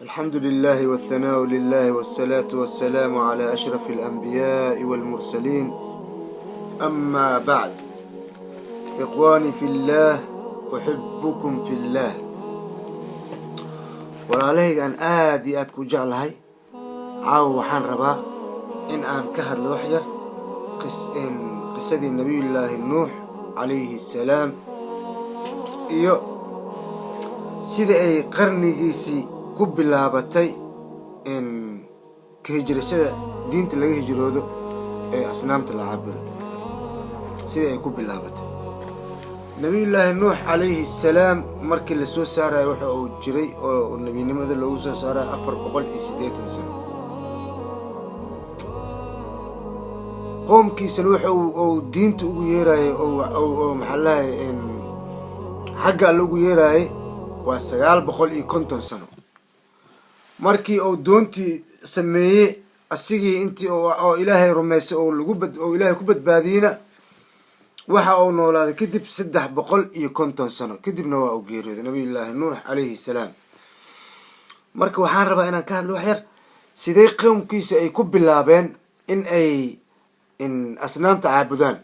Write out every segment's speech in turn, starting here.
الحمد لله والثناء لله والصلاة والسلام على أشرف الأنبياء والمرسلين، أما بعد. إخواني في الله، أحبكم في الله. Walaalahayga aan aada iyo aad ku jeclahay, caawa waxaan rabaa in aan ka hadlo wax yar qisadii Nabiyullaahi Nuux calayhi assalaam iyo sida ay qarnigiisii ku bilaabatay ka hijrashada diinta laga hijroodo ee asnaamta la caabudo, sida ay ku bilaabatay. Nabiyullaahi Nuux calayhi assalaam markii lasoo saarayo waxa uu jiray oo nebinimada loogu soo saarayo 480 sano. Qoomkiisana waxa uu diinta ugu yeerayay oo maxaa lahay xagga Alle ugu yeerayay waa 950 sano. Markii uu doontii sameeyey asigii intii oo Ilaahay rumaysay oo lagu bad oo Ilaahay ku badbaadiyeyna, waxa uu noolaaday kadib 350 sano, kadibna waa uu geeriyooday Nabiyullaahi Nuux calayhi salaam. Marka waxaan rabaa inaan ka hadlo wax yar sidee qowmkiisa ay ku bilaabeen in ay asnaamta caabudaan.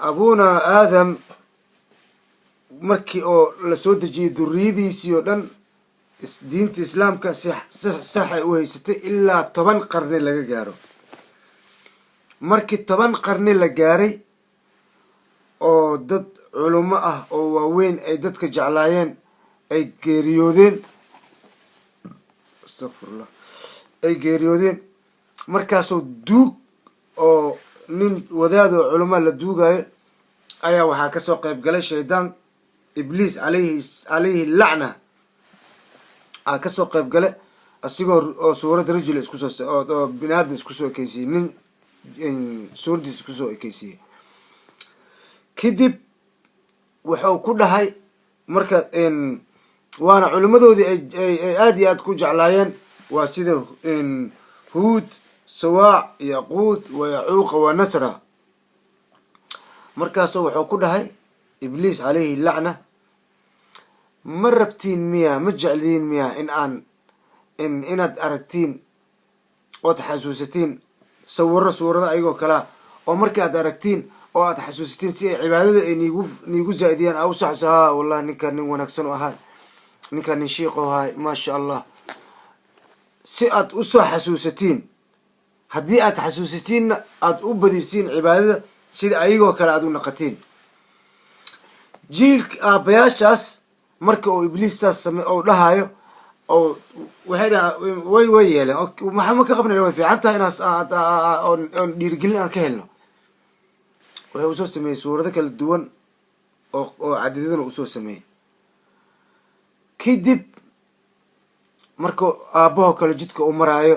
Abuna Aadam markii oo lasoo dejiyey, duriyadiisii oo dhan diinta Islaamka si saxay u haysatay ilaa 10 qarni laga gaaro. Markii 10 qarni la gaaray oo dad culummo ah oo waaweyn ay dadka jeclaayeen ay geeriyoodeen, astaqfirullah, ay geeriyoodeen, markaasoo duug oo nin wadaad oo culamo la duugayo ayaa waxaa kasoo qayb galay shaydaan Ibliis calayhi lacna aa kasoo qayb gale, asigoo oo suuradda rajul iskusoo oo binaadam iskusoo ekeysiiyey, nin suuraddiis iskusoo ekeysiiyey. Kadib wuxuu ku dhahay marka, waana culimmadoodii ay aada iyo aad ku jeclaayeen, waa sida Huud, Sawaac, Yaquud wa Yacuuqa wa Nasra. Markaasu wuxuu ku dhahay Ibliis calayhi lacna: "Ma rabtiin miya, ma jecliin miya in aan inaad aragtiin ood xasuusatiin sawiro suurado ayagoo kalea, oo marka aad aragtiin oo aad xasuusatiin si ay cibaadada ay niigu zaa'idiyaan aa usaxso? Ha, wallahi ninkaan nin wanaagsan u ahay, ninkaan nin shiiq u ahay, maasha Allah." Si aad usoo xasuusatiin, haddii aad xasuusatiinna aada u badisiin cibaadada sida ayagoo kale aad u naqatiin jiilka aabbayaashaas. Marka uu Ibliis saas same ou dhahayo oo waxay dhaha way yeeleen. Maxaa ma ka qabnayna? Way fiican tahay inaas oon dhiirigelin aan ka helno. Wuxuu usoo sameeyey suurado kala duwan oo cadidadana usoo sameeyey. Kadib marka aabbahoo kale jidka uu maraayo,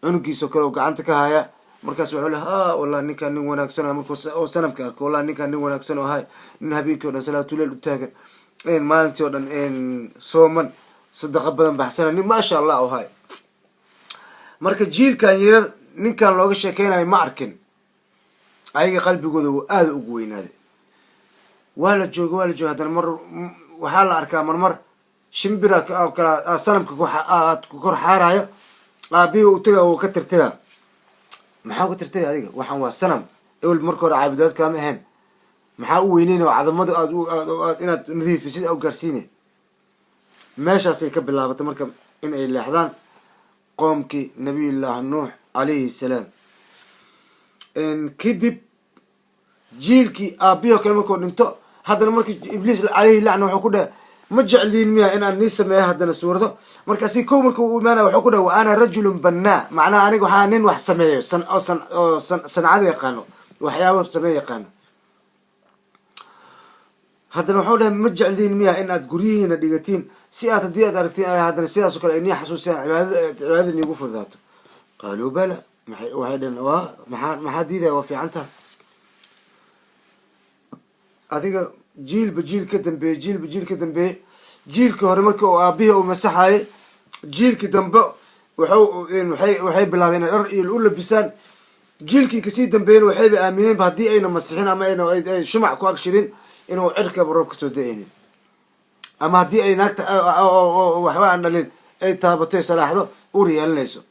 cunugiisoo kale oo gacanta ka haya, markaas wuxuu le: "Ha, wallahi ninkaan nin wanaagsan." Markuu oo sanamka arko: "Wallahi ninkaan nin wanaagsan oo ahay, nin habeenkii o dhan salaatuleel u taagan, maalintii oo dhan sooman, sadaqa badan baxsana, nin maasha Allah o ahay." Marka jiilkan yarar ninkan looga sheekeynayo ma arkin, ayaga qalbigooda wuu aada ugu weynaaday. Waa la jooga, waa la jooga, haddana mar waxaa la arkaa marmar shimbira oo kale sanamka aad ku kor xaarayo. Aabihi u taga, uu ka tirtiraa. "Maxaa ka tirtiray adiga? Waxaan waa sanam, ewel marka hore caabudaad kaama ahayn. Maxaa u weyneyn oo cadamadu aad inaad nadiifisid u gaarsiine?" Meeshaasay ka bilaabatay marka in ay leexdaan qoomkii Nabiyullaahi Nuux calayhi salaam. Kadib jiilkii aabihii oo kale markuu dhinto, haddana markii Ibliis calayhi lacna wuxuu ku dhahay: "Ma jecliin miya inaan nii sameeyo haddana suurado?" Markaasi kow marka uu imaanaya wuxuu ku dhahay: "Wa ana rajulun bannaa." Macnaha aniga waxaa nin wax sameeyo san oo san oo san sancada yaqaano, waxyaabo sameey yaqaano. Haddana waxau dhahay: "Ma jecliin miya in aad guryihiina dhigatiin si aad haddii aad aragtiin ay haddana sidaas oo kale ay nii xasuusiyaan, cibaadada niigu fududaato?" Qaaluu bala. Maxay waxay dhaheen: "Waa maxaa diidaya? Waa fiican taha." Adiga jiilba jiil ka dambeeyey, jiilba jiil ka dambeeyey. Jiilkii hore markii uu aabihii uu masaxayay, jiilkii dambe waxu waxay bilaabeen inay dhar iyo u labisaan. Jiilkii kasii dambeeyena waxayba aamineenba haddii ayna masixin ama ayna ay shumac ku agshidin inuu cirkaba roob kasoo da-aynin. Ama haddii ay naagta waxba aan dhalin ay taabato, salaaxdo, uur yeelanayso.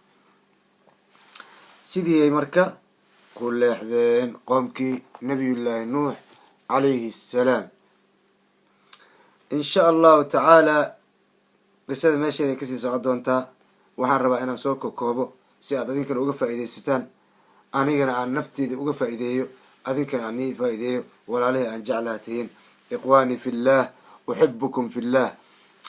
Sidii ay marka ku leexdeen qoomkii Nabiyullaahi Nuux calayhi assalaam. Insha Allahu tacaala, qisada meesheeday kasii socon doontaa. Waxaan rabaa inaan soo kokoobo si aad adinkana uga faa'iidaysataan, anigana aan nafteeda uga faa'iideeyo, adinkana aan nii faa'iideeyo. Walaalihii aan jeclaha tihiin, ikhwaani fillaah, uxibukum fillaah,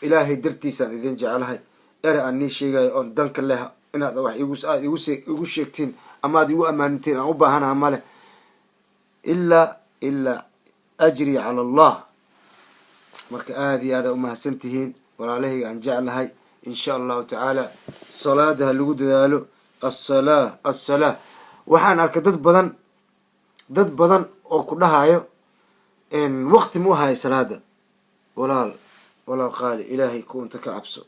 Ilaahay dartiisaan idin jeclahay. Ere aan nii sheegayo oon danka leh inaad wax aad igu sheegtiin ama aad igu ammaanintiin aan u baahanaha male, ilaa ajrii cala Allah. Marka aada iyo aada umahadsan tihiin, walaalahayga aan jeclahay. Insha Allahu tacaala, salaada ha lagu dadaalo. Assalaa, assalaa. Waxaan arkay dad badan oo ku dhahayo waqti ma u hayo salaada. Walaal, walaal qaali, Ilaahay ku unta ka cabso.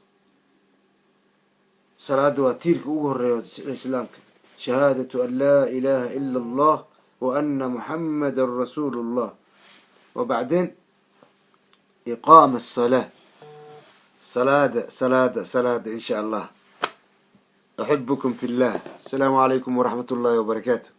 Salaada waa tiirka ugu horeeya Islaamka, shahaadatu an laa ilaha ila Allah wa ana Muxammadan rasuulu llah, wa bacdeen iqaama asalaa. Salaada, salaada, salaada. Insha Allah, axubukum fi llah. Asalaamu calaykum waraxmat ullahi wabarakaatu.